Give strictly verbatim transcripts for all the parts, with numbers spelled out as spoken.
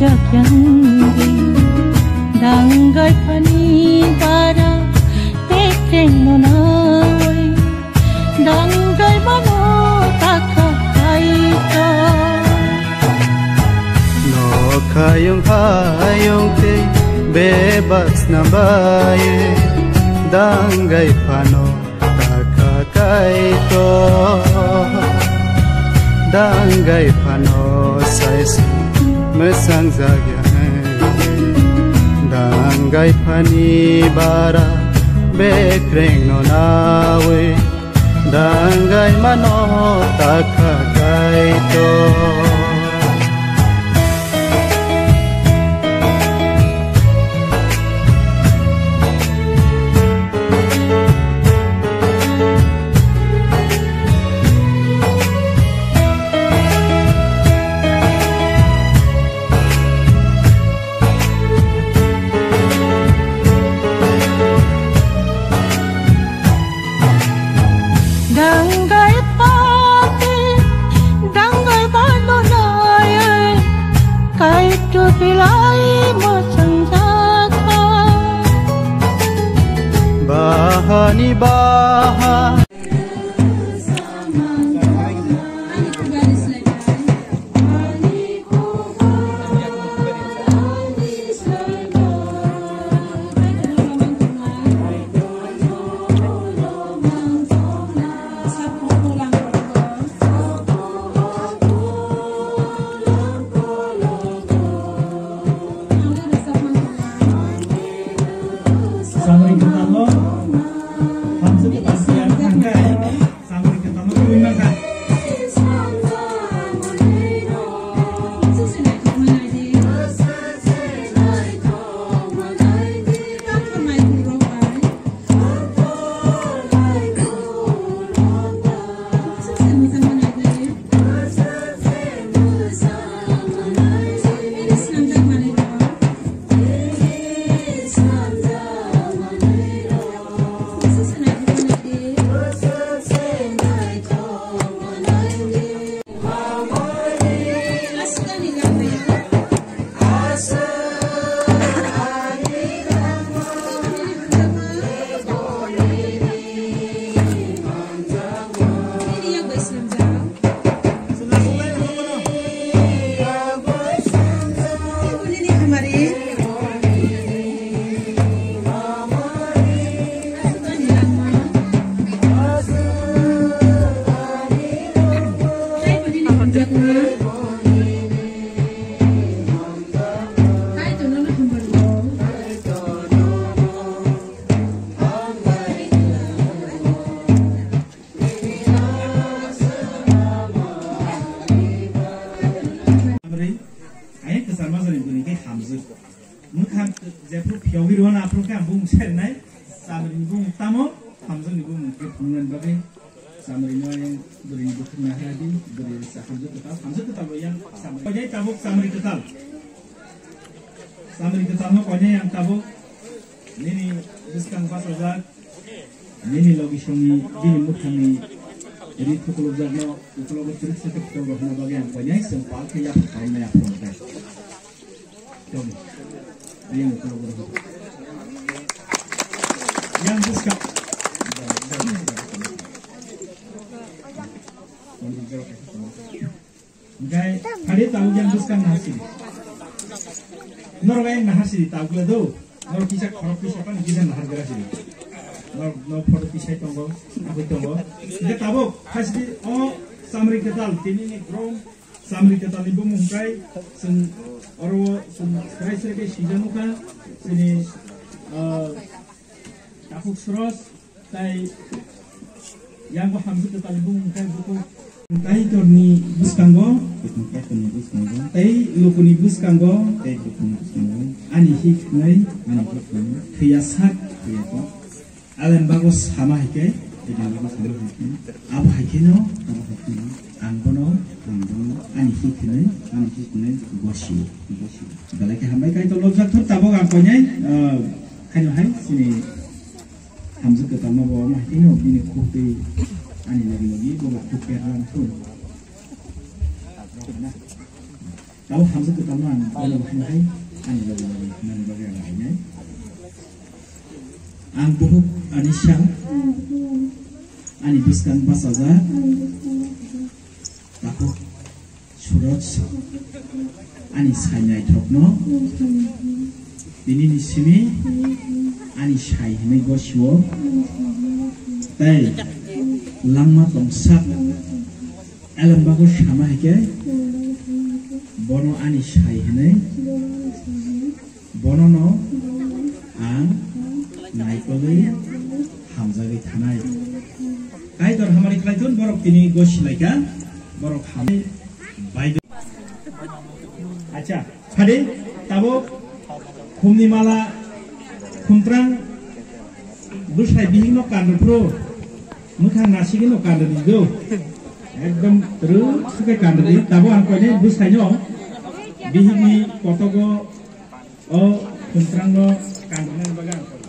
Yang di danggai pani bara petreng no nawi danggai mano taka kaito. Nokhayung hayung te bebak snambai danggai pano. Taka kaito danggai phano saisa mwsang jagya danggai phani bara bekreng no nawi danggai mano taka kaito. Danggai pati, danggai bano nai, kaitu bilai masang jaka. Bahani baha. Samri kwtalno hamswk kwtal siyang thangkhe, samri kwtalno twiwi mankha. Samri, ayang kwchar majani bwrwi khe hamjwk. Mwkhang jephru phiyogwi rwna aphuru khe ang bumung sernai. Samrini bumung tamo, hamjwkni bumung khe phunuknani bagwi Samrino ayang bwrwini bwkhak nahar di, bwrwi rwsa hamjwk kwtal, hamjwk kwtal bai yang Samri. Koinai tabuk Samri kwtal. Samri kwtalno koinai yang tabuk nini bwskang bachajak. Nini logi songni bini mwkhangni ri thukulukjakno ukologo twrwk se khe phiyok rwna bagwi ang koinai chwng pal khe yaphang kharoknai aphuru hwnkhe. Tong. Ayang ukologo rw. Yang bwskang. Hwnkhe, phari tabuk yang bwskang nahar sidi. Norok yang nahar sidi, tabuk le do. Norok kisa khorok kisa pan kisa nahar gra sidi. Norok, norok photo kisai tongo, abui tongo. Hwnkhe tabuk, phai sidi, o Samri Kwtal, tini ni grom Samri Kwtal ni bumung hwnkhe, chwng oro chwng srai srai khe sijak nukha, chini, ah, Takhuk Sros, Tai yang bo hamjwk kwtal bumung khe bukhuk. Kaitorni bwskango. Kaitorni bwskango. Tei lukuni bwskango. Tei lukuni bwskango. Ani hik hwnwi. Ani hik hwnwi. Thwiya sak. Thwiya sak. Alembago sama hai khe. Alembago sama hai khe. Abo hai kheno. Abo hai kheno. Ang bono. Ang bono. Ani hik hwnwi. Ani hik hwnwi. Bosi. Bosi. Belai khe hambai Kaitor lobjak thur tabuk ang koinai. Ah, khaino hai. Chini Hamjwk kwtalno bo omo hai kheno bini khuk twi ani logi logi bo bo khuk ker rang thun. Abo hamjak kwtalno ang bono bahai hai, ani logi logi nani bagwi ang hainai. Ang buhuk Anisa, ani bwskang bachajak takhuk Suraj, ani sai naithokno tinini simi ani sai hinwi gosio tei langma tongsak Elembakgo sama hai khe bono ani sai hinwi bonono ang naikolwi hamjagwi thanai. Kaitor hamari khlai thun, borok tini gosi lai kha, borok hamwi bai. Acha. Phadi, tabuk khumni mala, khumtrang bwsai bihikno kandrwphru, mwkhang nasigwino kandrwdi do. Ekdom twrwk sukhe kandrwdi. Tabuk ang koine bwsaino bihikni kotogo o khumtrangno kandrwnani bagwi ang koi.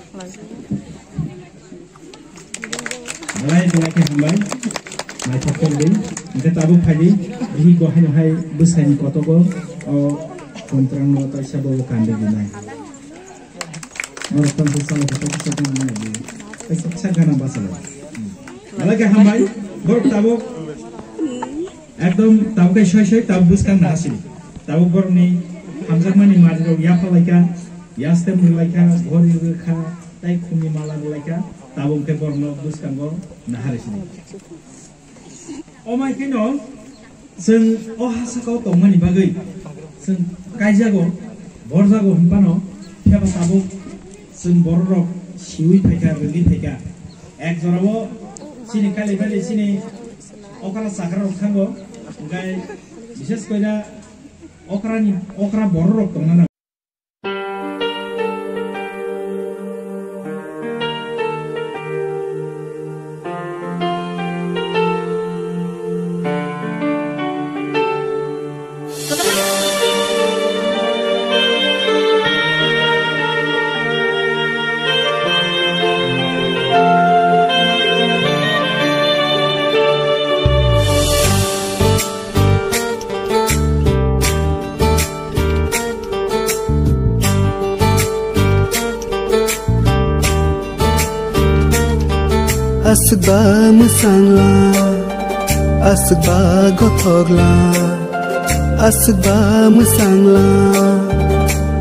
Belai belai khe hambai. Naithok khe di. Hingke tabuk phaidi. Bihik bo haino hai bwsaini kotogo o khumtrangno kaisa bobo kandwi rinai. Norok tongkhe chala kotor kisa tongna nai di. Kaisa kisa gana bachalo. Belai khe hambai. Borok tabuk ekdom tabuk khe soi soi tabuk bwskang nahasidi. Tabuk borokni hamjakmani marirok yapha laikha, yastem rwlaikha, ghori rwkha, tei khumni mala rwlaikha, tabuk khe borokno bwskango naharwi sidi. Omai kheno chwng o ha sakao tongmani bagwi chwng kaijago, borjago hinphano, phiyaba tabuk chwng bororok siui phaikha, rwgwi phaikha. Ek jorao chini kailaimani chini okra chakrarok thango, hwnkhe bishes koina okrani, okra bororok tongna nango. Aswk ba mwchang la, aswk ba gothok la, aswk ba mwchang la,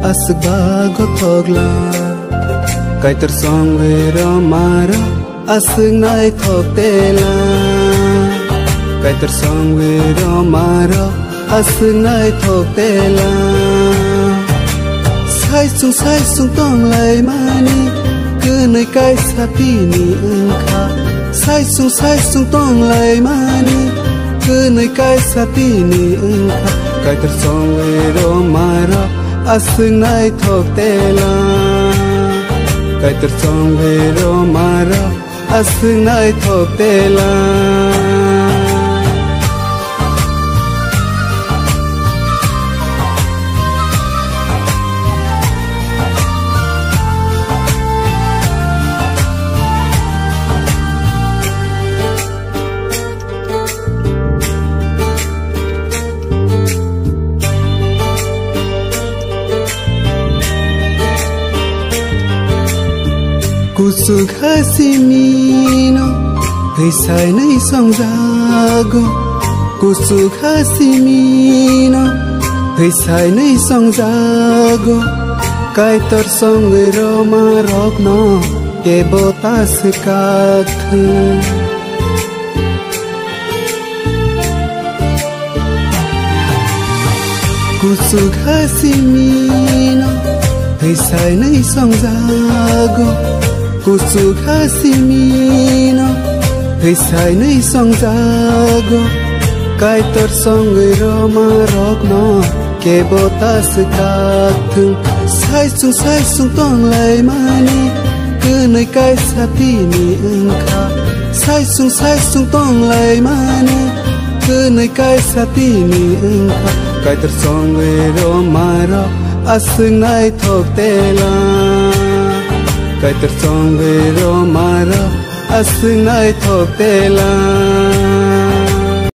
aswk ba gothok la. Kaitor songwi rw maro, aswk naithok tela. Kaitor songwi rw maro, aswk naithok tela. Saisung saisung tonglaimani kwnwi kaisa tini wngkha. Saisung saisung tonglaimani kwnwi kaisa tini wngkha. Kaitor songwi rw maro, aswk naithok tela. Kaitor songwi rw maro, aswk naithok tela. Kuchuk ha simino thwisainwi songjago, kuchuk ha simino thwisainwi songjago, Kaitor songwi rw marokno kebo ta swkak thung. Kuchuk ha simino thwisainwi songjago, kuchuk ha simino thwisainwi songjago, Kaitor songwi rw marokno kebo ta swkak thung. Saisung saisung tonglaimani kwnwi kaisa tini wngkha. Saisung saisung tonglaimani kwnwi kaisa tini wngkha. Kaitor songwi rw maro, aswk naithok tela. Kaitor songwi rw maro, aswk naithok tela.